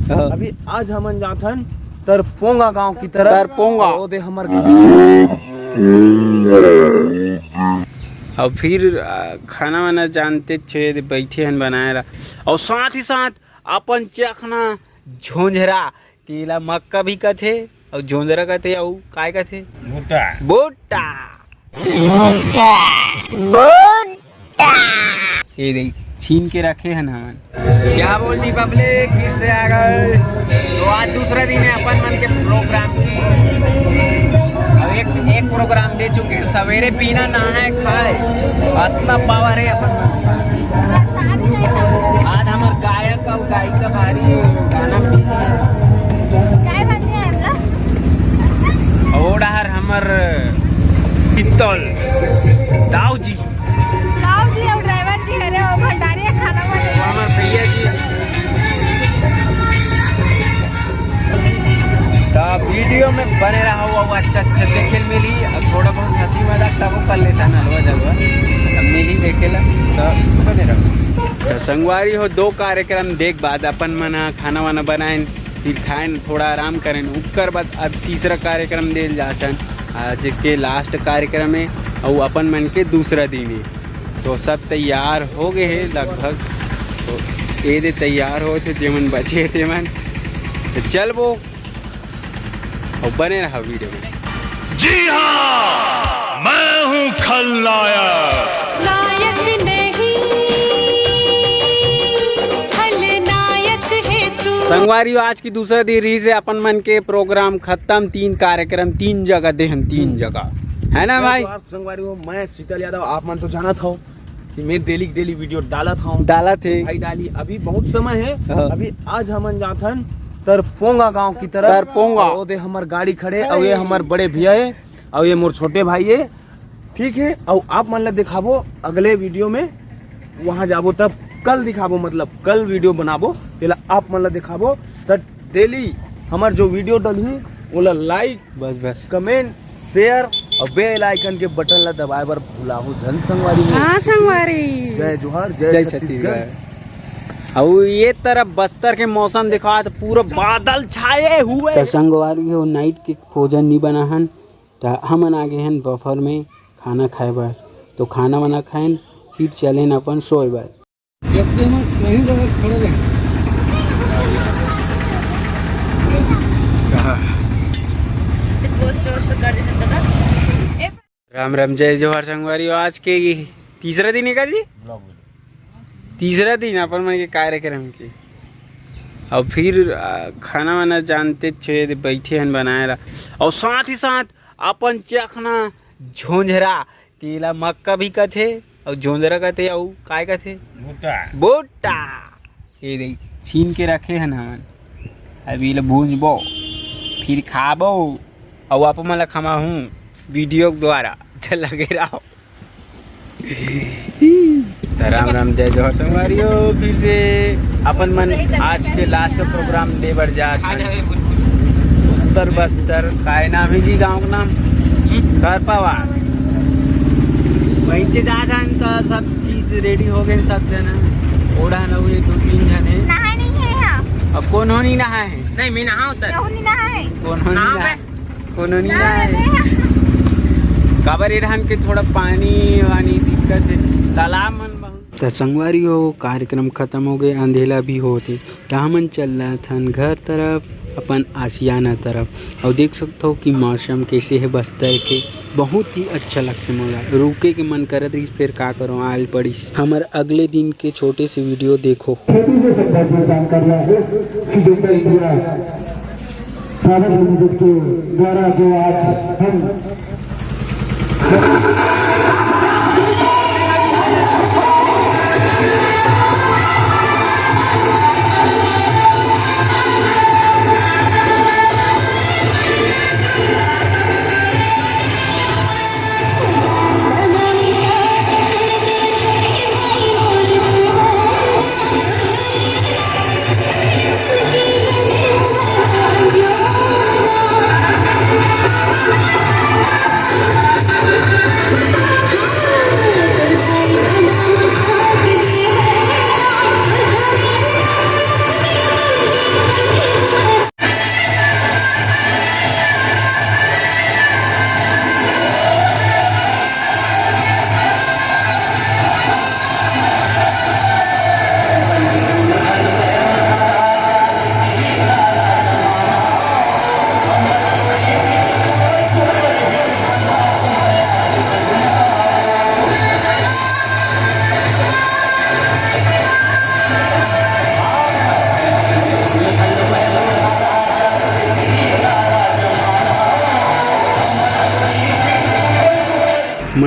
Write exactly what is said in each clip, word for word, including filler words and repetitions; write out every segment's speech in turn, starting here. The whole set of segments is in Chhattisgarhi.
हाँ। अभी आज हमन जाथन तरपोंगा गांव की तरफ। तरपोंगा। और दे हमर और फिर, आ, खाना वाना जानते छे, दे बैठे हन बनाए ला। और साथ ही साथ अपन चखना झोंझरा, तेला मक्का भी कथे, अउ जोंधरा कथे, अउ काय कथे? भुट्टा। भुट्टा। भुट्टा। ये देख, छीन के रखे हन हमन। क्या बोलती पब्लिक, फिर से आ गए। तो आज दूसरा दिन है अपन मन के प्रोग्राम की। अब एक, एक प्रोग्राम दे चुके हैं, सवेरे पीना, नहाए, खाए, इतना पावर है अपन मन। आज हमर गायक अउ गायिका भारी गाना भी है। काय बात है आपला? ओ डहर हमर पित्तल दाऊ जी। दाऊ जी अउ ड्राइवर जी, अरे वो भंडारी है, खाना वाला। हमर भैया जी। तो वीडियो में बने रहो, वो अच्छा अच्छा देखे मिली। अब थोड़ा बहुत हंसी मजाक तब कर लेता ना, हलवा जलवा, अब मिली देखे ला। तो बने रहो। तो संगवारी हो, दो कार्यक्रम देख बाद अपन मन ह खाना वाना बनाएन, फिर खाएन, थोड़ा आराम करेन, उकर बाद अब तीसरा कार्यक्रम देल जाथन। आज के लास्ट कार्यक्रम है, अउ अपन मन के दूसरा दिन है। तो सब तैयार हो गए हैं लगभग। तो ये दे तैयार हो थे, जेमन बचे थे मन। तो चलबो और बने रहा वीडियो में। जी हाँ, मैं हूँ खलनायक। नायक नहीं, खलनायक है तू। संगवारी, आज की दूसरा दिन रही से अपन मन के प्रोग्राम खत्म। तीन कार्यक्रम, तीन जगह देहन, तीन जगह, है ना भाई? संगवारी हो, मैं शीतल यादव, आप मन तो जानत हो कि मैं डेली डेली वीडियो डालत हूँ। डालत है। भाई डाली, अभी बहुत समय है। हाँ। अभी आज हमन जाथन तरपोंगा गांव की तरफ। तरपोंगा। और दे हमर गाड़ी खड़े, और ये हमर बड़े भैया है, और ये मोर छोटे भाई है, ठीक है। और आप मन ला दिखाबो अगले वीडियो में, वहाँ जाबो तब कल दिखाबो, मतलब कल वीडियो बनाबो, तेला आप मन ला दिखाबो। त डेली हमर जो वीडियो डलही, ओला लाइक, बस, बस। कमेंट, शेयर और बेल आइकन के बटन ला दबाए बर भुलाहू झन संगवारी हो। हाँ संगवारी। जय जोहार, जय जय छत्तीसगढ़। छत्तीसगढ़। अउ ये तरफ बस्तर के मौसम देखा तो पूरा बादल छाए हुए। त संगवारी हो, नाइट के भोजन नी बना हन, त हमन आ गे हन बफर में खाना खाए बर। तो खाना वाना खाएन, फिर चलेन अपन सोए बर। जब से हम कहीं जगह खड़े रहे। राम राम, जय जोहार संगवारी। आज के ये तीसरा दिन है का जी? तीसरा दिन अपन मन के कार्यक्रम के। अब फिर, आ, खाना वाना जानते छे, बैठे हन बनाए ला। और साथ ही साथ अपन चखना झोंझरा, तेला मक्का भी कथे, अउ जोंधरा कथे, अउ काय कथे? भुट्टा। भुट्टा। ये देख, छीन के रखे हन हमन। अभी ले भूंजबो, फिर खाबो, अउ आप मन ला खमाहूँ वीडियो के द्वारा। त लगे रहो। त राम राम, जय जोहार संगवारी हो। फिर से अपन मन आज के लास्ट प्रोग्राम दे बर जात हन। उत्तर बस्तर, काय नाम है जी गांव का नाम? हम्म? करपावा। वहीं से जात हन त सब चीज रेडी हो गए, सब जना। ओढ़ा न हुए दो तीन जने। नहाए नहीं है यहाँ। अब कौन हो नहीं नहाए है? नहीं, मैं नहाऊँ सर। क्यों नहीं नहाए? कौन हो नहीं नहाए? कोनो नहीं ना है। काबर ए डहन के थोड़ा पानी वानी दिक्कत है, तालाब मन बहुत। त संगवारी हो, कार्यक्रम खत्म हो गए, अंधेला भी होत हे, त हमन चलत हन घर तरफ, अपन आशियाना तरफ। अउ देख सकथव कि मौसम कैसे है बस्तर के, बहुत ही अच्छा लगथे मोला। रुके के मन करत रहिस, फेर का करों, आल पड़िस। हमर अगले दिन के छोटे से वीडियो देखो। छोटी से संदर्भ में जानकारी है कि बेटा इंडिया प्राइवेट लिमिटेड के द्वारा जो आज हम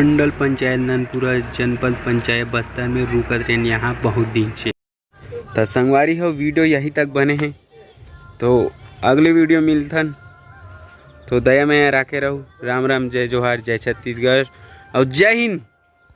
मंडल पंचायत ननपुरा, जनपद पंचायत बस्तर में रुकत रेन यहाँ बहुत दिन से। त संगवारी हो, वीडियो यही तक बने हे, तो अगले वीडियो मिलथन। तो दया मया राखे रहू। राम राम, जय जोहार, जय छत्तीसगढ़ और जय हिंद।